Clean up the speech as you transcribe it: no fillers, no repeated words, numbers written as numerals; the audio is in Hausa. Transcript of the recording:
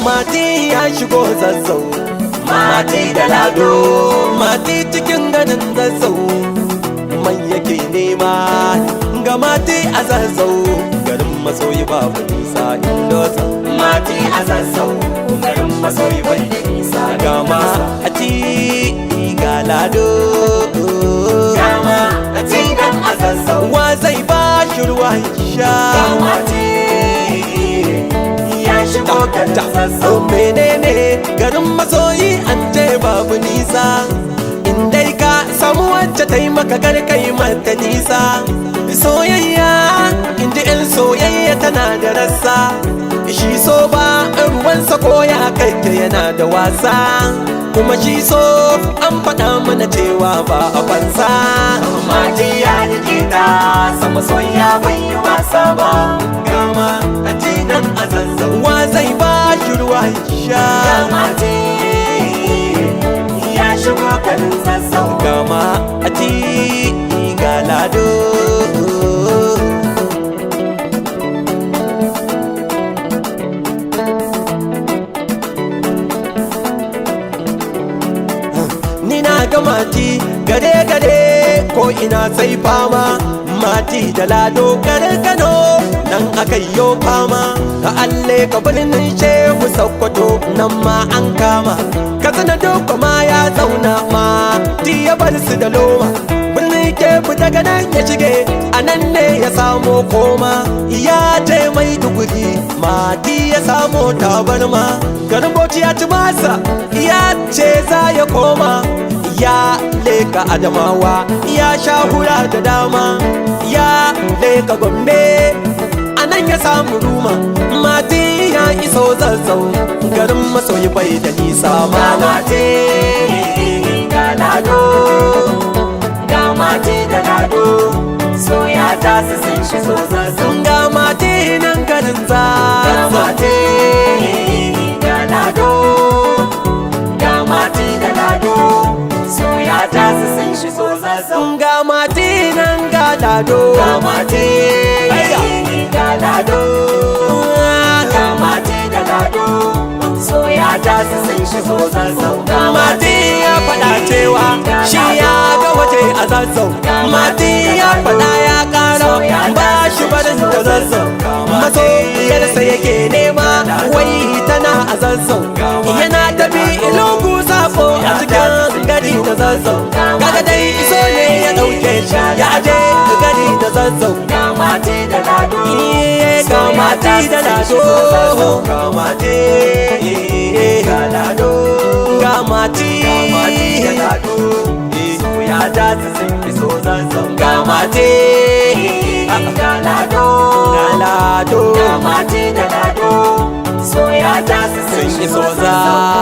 Mati ya shigo Zazzau. Mati da Lado. Mati cikin ganin Zazzau, mai yake nema? Ga Mati a Zazzau, garin masoyi babu nisa indosa. Mati a Zazzau, garin masoyi bai da nisa. Ga Mati, ga Lado. Ga Mati nan a Zazzau. Wa zai ba shi ruwa ya sha? Ga Mati ya shigo garin Zazzau. Menene garin masoyi? An ce babu nisa. In dai ka samu wacce ta yi maka, kai mata nisa. Soyayya, in ji 'yan soyayya, tana da rassa. Shi so ba ruwansa ko ya kai ka, yana da wasa. Kuma shi so an faɗa mana cewa ba a fansa. Mati ya rike ta sama, soyayya bai yi wasa ba. Ga Mati nan a Zazzau, wa zai ba shi ruwa ya sha? Ga Mati ya shigo garin Zazzau. Ga Mati, ga Lado. Ni na ga Mati gare gare ko ina sai fama. Mati da Lado garin Kano nan aka yo fama. Ka alle ka birnin Shehu Sokoto, nan ma an kama. Katsina duk ma ya zauna, ma ti ya bar su da loma. Birnin Kebbi daga nan ya shige, a nan ne ya samo koma. Ya je Maiduguri, Mati ya samo tabarma. Garin Bauchi ya ci masa, ya ce za ya koma. Ya leka Adamawa, ya sha hura da dama. Ya leka Gombe, a nan ya samu ruma. Mati ya iso Zazzau, garin masoyi bai da nisa. Ga Malam. Mati ga Lado. Ga Mati da Lado, soya ta su sun shigo Zazzau. Ga Mati nan garin Ga Zazzau. Mati ga Lado. Ga Mati da Lado, soya ta su sun shigo Zazzau. Ga Mati nan ga Lado. Ga Mati ga Lado. Ga Mati da Lado, soya ta su sun shigo Zazzau. Ga Mati ya faɗa cewa shi ya ga waje a Zazzau. Mati ya faɗa ya ƙara ba shi barin da Zazzau. Masoyarsa yake nema, wai tana a Zazzau. Yana tafi ilugu sako a cikin gari da Zazzau. Kaga dai iso ne ya ɗauke shi ya aje gari da Zazzau. Ga Mati da Lado. Iye, ga Mati da Lado. Ga Mati ga Lado. Ga Mati. Ga Mati da Lado, soya ta su sun iso Zazzau. Ga Mati ga Lado. Ga Lado. Ga Mati da Lado, soya ta su sun Sun iso iso Zazzau.